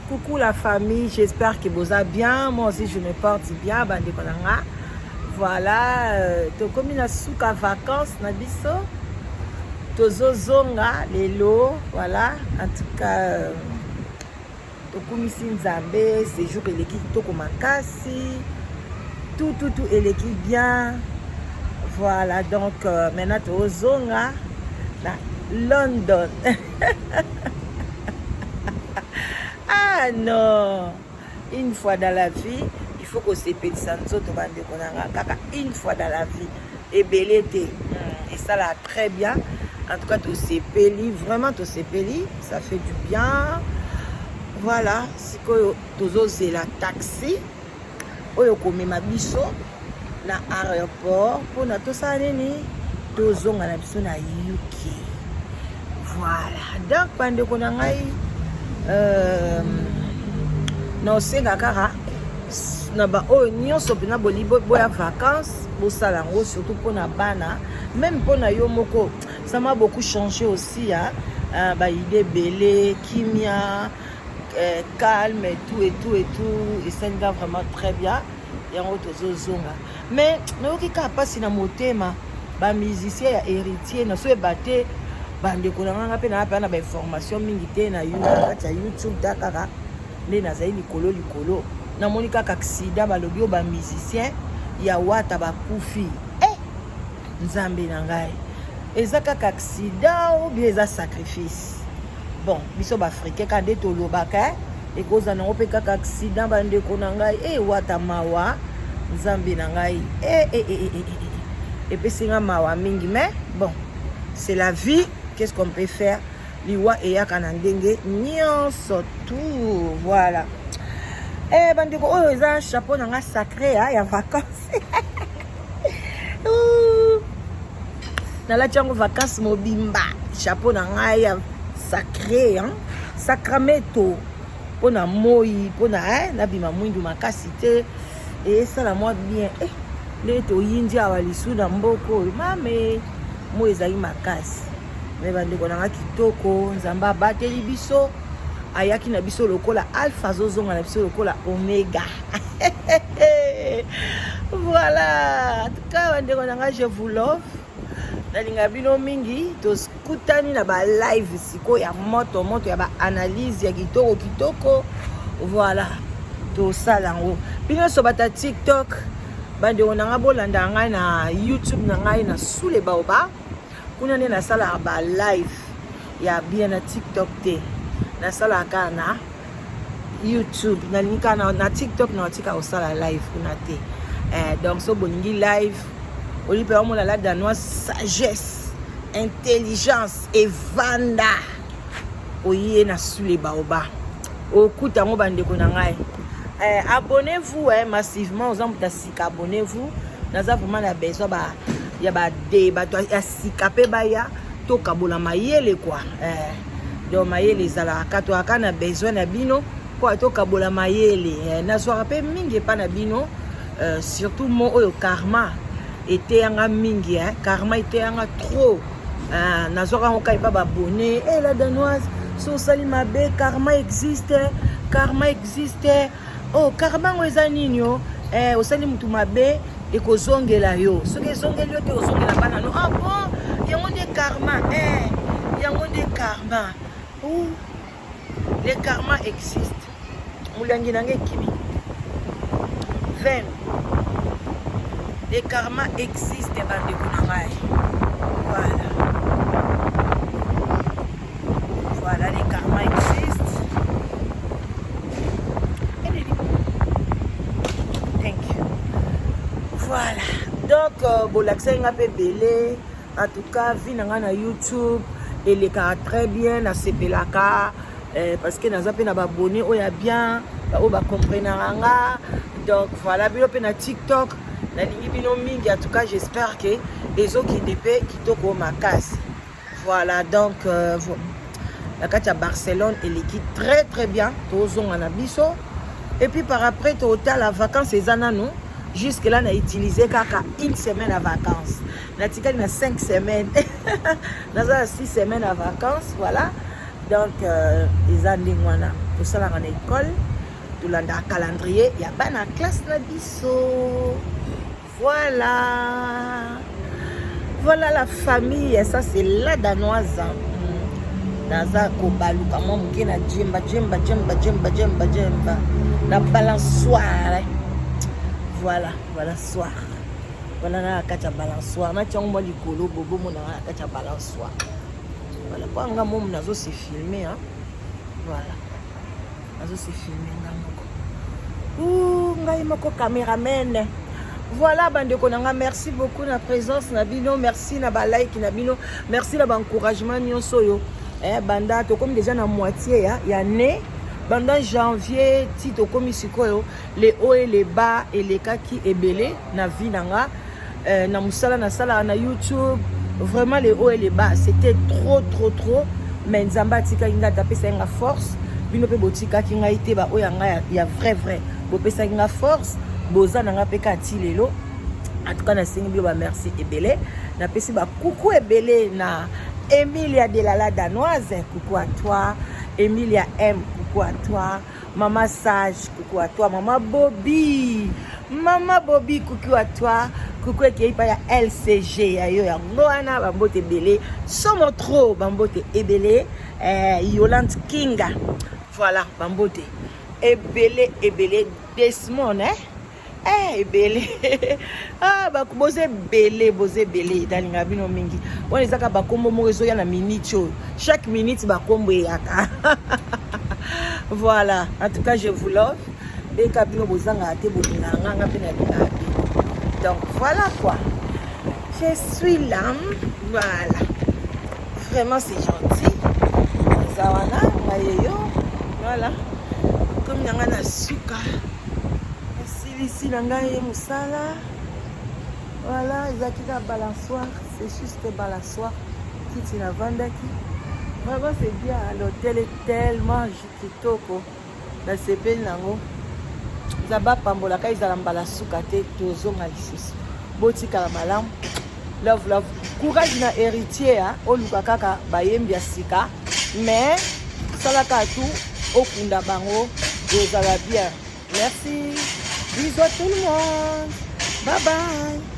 Coucou la famille, j'espère que boza bien. Moi aussi je me porte bien, bandeko na nga. Voilà, tokomi na suka vacances na biso. Tozozonga lelo, voilà. En tout cas, tokumisi Nzambe, séjour eleki kitoko makasi. Tout tout tout eleki bien. Voilà, donc maintenant tozonga na London. Ah non, une fois dans la vie, il faut kosepelisa nzoto, bandeko na nga. Kaka une fois dans la vie, ebele te. Esalaka très bien. En tout cas tosepeli, vraiment tosepeli, ça fait du bien. Voilà, sikoyo tozozela taxi oyo komema biso na aéroport mpona tosala nini? Tozonga na biso na UK. Voilà, donc bandeko na ngai, na osenga kaka na baoyo nyonso mpena boli boya vacance, bosala yango surtout mpona bana, même mpona yo moko. Ça m'a beaucoup changé aussi, hein? Ba idées ebele, kimia, calme et tout et tout et tout, esalinga vraiment très bien. Yango tozozonga, mais nayoki kaka mpasi na motema. Ba musicien ya Héritier, nasoyeba te, bandeko na nganga mpe naa mpe na ba information mingi te na kati ya YouTube. Ta kaka nde nazali likolo likolo, namoni kaka accident, balobi oyo ba musicien ya Wata bakufi. Eh, Nzambe na ngai, eza kaka accident ou bien eza sacrifice? Bon, biso ba africain kaka nde tolobaka, ekozala nango mpe kaka accident. Bandeko na ngai, e Wata, mawa, Nzambe na ngai, e, e, e, e, e, e. Epesi nga mawa mingi, mais bon, c'est la vie, qu'est-ce qu'on peut faire? Liwa eyaka na ndenge nyonso tout. Voilà. Bandeko, oyo eza chapeau na nga sacré ya vacances. Nalati yango vacances mobimba, chapeau na ngai ya sacré, hein? Sacramento, mpona moi, mpona nabima mwindu makasi te, esala mwa bien. Ndenge toyindi awa lisu na mboka oyo, mame, moi ezali makasi. Mais bandeko na nga, kitoko, Nzambe abateli biso. Ayaki na biso lokola alpha, azozonga na biso lokola omega. Voilà, en tout cas bandeko na nga, je vous love, nalinga bino mingi. Tokutani na ba live sikoyo ya moto moto, ya ba analyse ya kitoko kitoko. Voilà, tosala yango. Bino nyonso bata TikTok, bandeko na nga, bolanda ngai na YouTube na ngai na Sous le Baobab. Kuna nde nasalaka ba live ya bien, na TikTok te, nasalaka kaka na YouTube. Nalingi kaka na TikTok, na otika kosala live kuna te. Donc so bolingi live, olingi mpe omona la Danoise, sagesse, intelligence evanda, oye na Sous le Baobab, okuta yango. Bandeko na ngai, abonnez-vous massivement. Oza moto ya sika, abonnez-vous. Naza vraiment na besoin ya bade bato ya sika mpe baya tokabola mayele kua. Donc mayele ezalaka, toyaka na besoin na bino mpo tokabola mayele. Nazwaka mpe mingi epa na bino, surtout mo oyo karma eteyanga mingi, eh. Karma eteyanga trop. Nazwaka yango kaka epa ba abonnés. La Danoise, so osali mabe, karma existe, karma existe. Oh, karma yango eza nini? O osali mutu mabe, ekozongela yo. Soki ezongeli yo te, ozongela bana no. Ah bon, yango nde karma? Yango nde karma. Ouh, le karma existe. Molangi na nga ekimi 20. Le karma existe, bandeko na ngai. Voilà, voilà, le karma existe. Thank you. Voilà, donc bolakisaki nga mpe ebele. En tout cas, vie na ngai na YouTube elekaka très bien, nasepelaka parce que naza mpe na ba abonnés oyo ya bien, oyo bacomprenaka nga. Donc voilà, bino mpe na TikTok, nalingi bino mingi. En tout cas, j'espère que ezokende mpe kitoko makasi. Voilà, donc na kati ya Barcelone eleki très très bien. Tozonga na biso et puis par après totala vacances eza nanu. Jusque là na utiliser kaka une semaine ya vacances, natikali na 5 semaines, naza na 6 semaines ya vacances. Voilà, donc eza ndenge wana. Tosalaka na école, tolandaka calendrier ya bana classe na biso. Voilà, voilà la famille. Ça, c'est la Danoise. Naza kobaluka mwa moke na djemba djemba djemba djemba djemba djemba na balançoire. Voilà, balançoire. Voilà, na kati ya balançoire, natia yango mwa likolo, bobomonanga na kati ya balançoire. Voilà, mpo anga momu nazo se filmer, hein. Voilà, nazo se filmer nga moko. Ouh, ngai moko cameraman. Voilà, bandeko na nga, merci beaucoup na présence na bino, merci na balike na bino, merci na baencouragement nyonso oyo. Banda tokomi déjà na moitié ya ne banda janvier ti tokomi sikoyo, les hauts et les bas elekaki ebele na vie na nga, na mosala nasalaka na YouTube. Vraiment, les hauts et les bas, c'était trop, trop, trop, mais Nzambe atikaki ngai, apesaki nga force. Bino mpe botikaki ngai te, baoyo ya ngai ya vrai vrai, bopesaki nga force, boza na ngai mpe ka ti lelo. En tout cas, nasengi bino bamerci ebele. Napesi bakuku ebele na Emilia de la Danoise, coucou à toi. Emilia M, coucou à toi. Mama Sage, coucou à toi. Mama Bobby, Mama Bobby, coucou à toi. Coucou ekei pa ya LCG ya yo, yango wana. Bambote ebele, somo trop, bambote ebele. Yolande Kinga, voilà, bambote ebele ebele. Desmond, eh? Ebele. Ah, boza ebele, boza ebele, nalinga bino mingi. Wana ezaka bakombo moko ezoya na minute oyo, chaque minute bakombo eyaka. Voilà, en tout cas, je vous love. Ndeka bino bozangaka te, bolingaka nga, nga mpe nalingaka bino. Donc voilà quoi, je suis là. Voilà, vraiment, c'est gentil. Eza wana ngai eyo. Voilà, komi na ngai na suka, esilisi na ngai ye mosala. Voilà, ezalaki kaka balançoire, c'est juste balançoire, kiti navandaki. Vraiment, c'est bien. L'hôtel est tellement kitoko, nasepeli nango. Nzambe apambolaka. Ezala mbala suka te, tozonga lisusu. Botikala malamu. Love, love. Courage na Héritier. Oluka kaka bayembi ya sika, mais salaka tu okunda bango, ezala bien. Merci, bisous à tout le monde, bye bye.